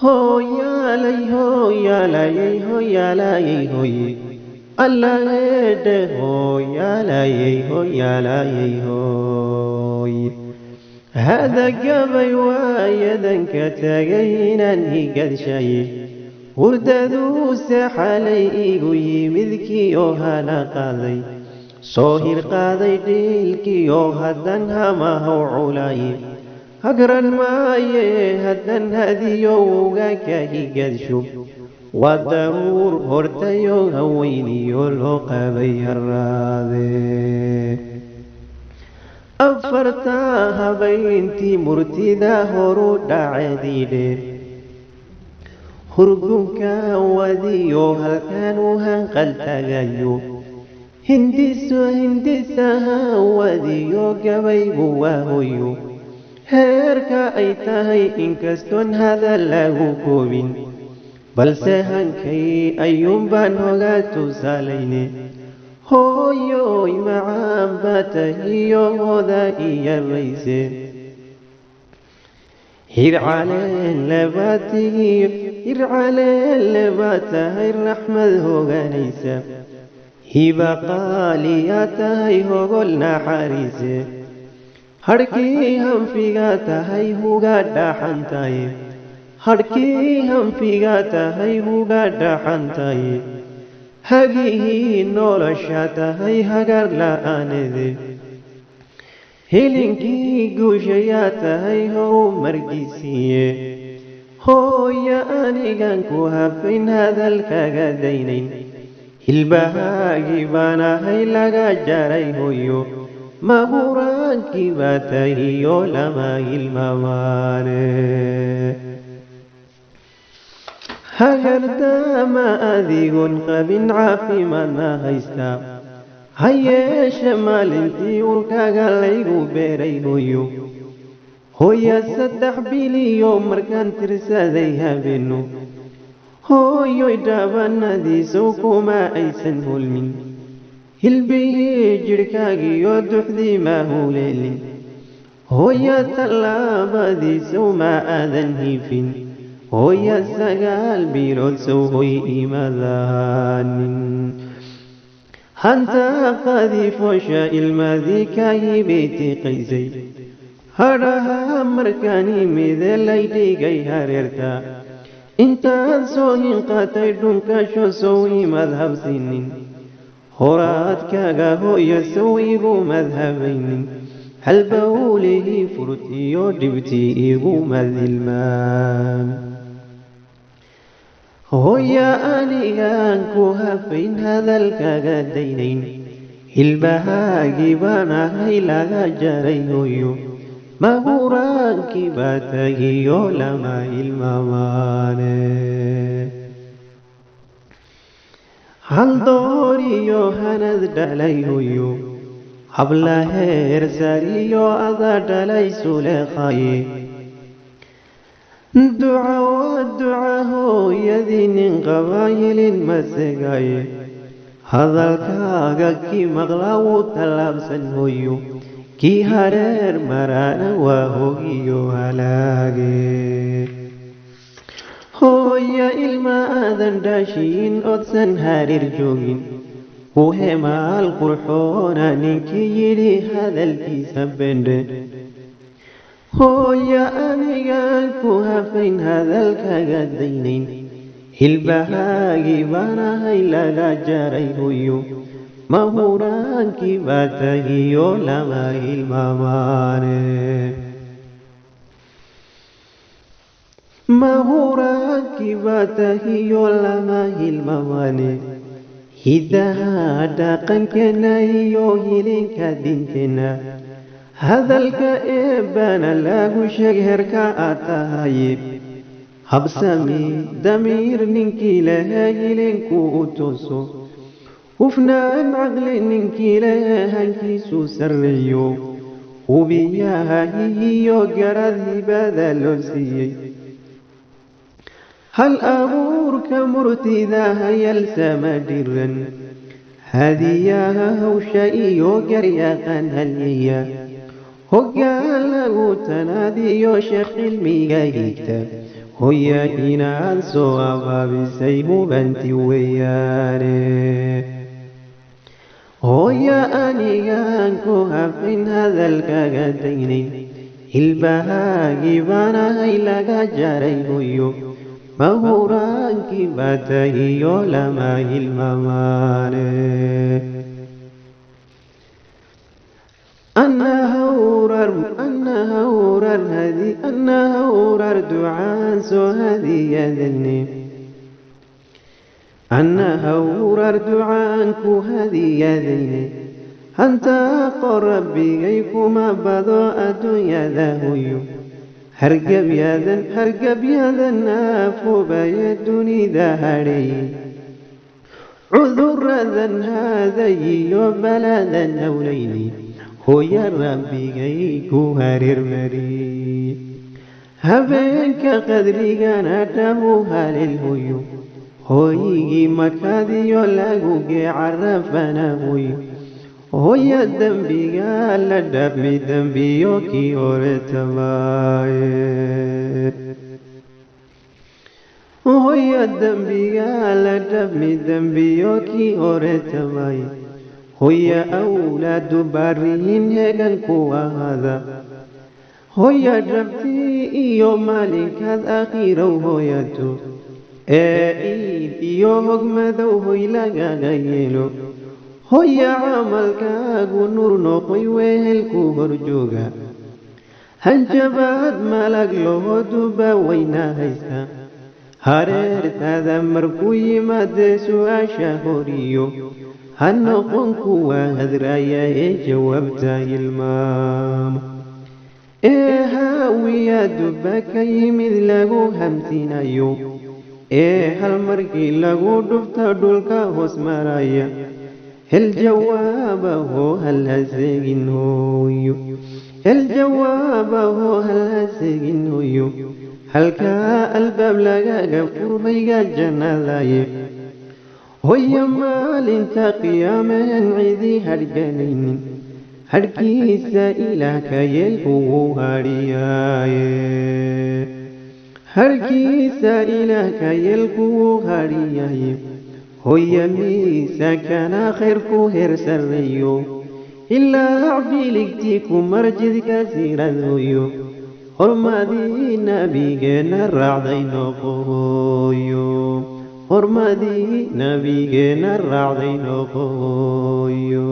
Hooyaalay hooyaalayay hooyaalayay hooye Allaheedhe hooyaalayay hooyaalayay hooye. Hada gabay waayadanka tagay inaan higadshaye, hurdaduuse xalay igu yimidkii oo hana qaaday, soo hirqaaday dhiilkii oo haddan hamahaw culaye hagran maaye, haddan hadiyo wowga ka higadsho waa daruur hortayo haweyniyo loo qabay haraade. Afartaa habayntii murtida horu dhacediidhe, hurgunka wadiyo halkaan u hanqal tagayo, hindiso hindisaha wadiyo gabaygu waa hoyo heerka ay tahay, inkastoon hadal lagu koobin, balse hankay ayuunbaan hogaa tusaalayne. Hooyoy macaan baa tahiyo hooda iyarayse, hircaleen lebaa tahay raxmad hooganaysa, hiba qaaliyaa tahay hogol naxariise, hadhkii hanfigaa tahay huga dhaxantaye, hadhkii hanfigaa tahay huga dhaxantaye, hagihii nolosha tahay hagar la'aanede, hilinkii guushayaa tahay horumarkiisiiye. Hooya anigan ku hafayn hadalkaga daynayn, hilbahaagii baan ahay laga jaray hooyo, mahuraankii baa tahiyo lama hilmaamaane. Hagardaama adigoon qabin caafimaadna haysta, ha yeeshe maalintii urkaaga laygu beeray hooyo, hooya 3 biliyo markaan tirsaday habeeno, hooyoy dhaabanadiisow kuma aysan hulmin, hilbihii jidhkaagiyo duxdii ma huleelin, hooya tallaabadiisow ma aadan hiifin, hooya 9 bilood sow hoy imadaanin. Hanta foosha ilmadii ka hibitiqaysay, hadhaha markaan imide lay dhigay hareerta, intaad soo hinqatay dhunkasho sow imad habsinin, horaadkaaga hooyo sow igu madhabaynin, halbawlihii furtiyo dhibtii igu madilmaan. Hooya anigaan ku hafayn hadalkaga daynayn, hilbahaagii baan ahay laga jaray hooyo, mahuraankii baa tahiyo lama hilmaamaane. Haldooriyo hanad dhalay hooyo, habla heer sariyo adaa dhalay suleekhaye, duca waa duca hooyadii nin qabaa hilin masegaye, hadalkaaga kii maqlaa wuu tallaabsan hooyo, kii hareer maraana waa hogiyo halaage. Hooya ilma aadan dhaashiin odsan hareer joogin, ku hemaal qurxoona ninkii yidhi hadalkiisa bendhe. Hooya anigaan ku hafayn hadalkaga daynayn, hilbahaagii baan ahay laga jaray hooyo, mahuraankii baa tahiyo lama hilmaamaane, mahuraankii baa tahiyo lama hilmaamaane. Hidaha dhaqankeena iyo hilinka diinteenna, hadalka eebbana lagu sheeg herka aad tahaye, habsami damiir ninkii lehe hilinku u tooso, hufnaan caqli ninkii lehe hankiisu sarreeyo, hubiyaha hihiyo garad hibada loo siiyey, hal abuurka murtida hayalsama dhiran, hadiyaha hawsha iyo garyaqaan halyeya, hoggaan lagu tanaadiyo sheekh cilmiga higta, Hooya inaad soo abaabisay hubanti weeyaane. Hooya anigaan ku hafin hadalkaga daynayn, hilbahaagii baanahay laga jaray hooyo, mahuraankii baa tahiyo lama hilmamaane. Anna hawrar ducaan soo hadiyadayne, anna hawrar ducaan ku hadiyadayne, hantaaqo rabbigay kuma bado adduunyada hooyo. Hargabyadan aafobaya dunida hadheeyey, cuduradan haadayiyo baladan howlayni, hooya rabbigay ku hareermariyey. Habeenka qadrigana dhamu halel hooyo, hooyigii makaadiyo lagu gee carafana hooyo. Hooya dembiga la dhaafmi dembiyo kii hore tabaaye. Hooya dembiga la dhaafmi dembiyo kii hore tabaaye. Hooya awlaadu baariyin hegan ku ahaada. Hooya dhabtii iyo maalinkaad akhirow hooyato ee iid iyo hogmadow hoy lagaga yeelo. Hooya camalkaagu nuur noqoy wehelku horjooga, hanjabaad malag loho duba weyna haysta. Hareertaada markuu yimaadee su'aasha horiyo, ha noqon kuwa hadraaya ee jawaabta hilmaama. Ee haawiya duba ka yimid lagu hamsinayo, ee hal markii lagu dhufta dhulka hoos maraya, hel jawaabaho hal ha seegin hooyo, hel jawaabaho hal ha seegin hooyo. Halkaa albaab lagaga furmayga jannadaye. Hooya maalinta qiyaamehen cidi hadhgalaynin, hadhkiisa ilaah ka yeel kugu hadhiyaaye, hadhkiisa ilaah ka yeel kugu hadhiyaye. Hooya miisaankana khayr ku heer sarreeyo, ilaa biligtii ku marjidka siirad hooyo, hormadii nabigeenna raacday noqo hooyo, hormadii nabigeenna raacday noqo hooyo.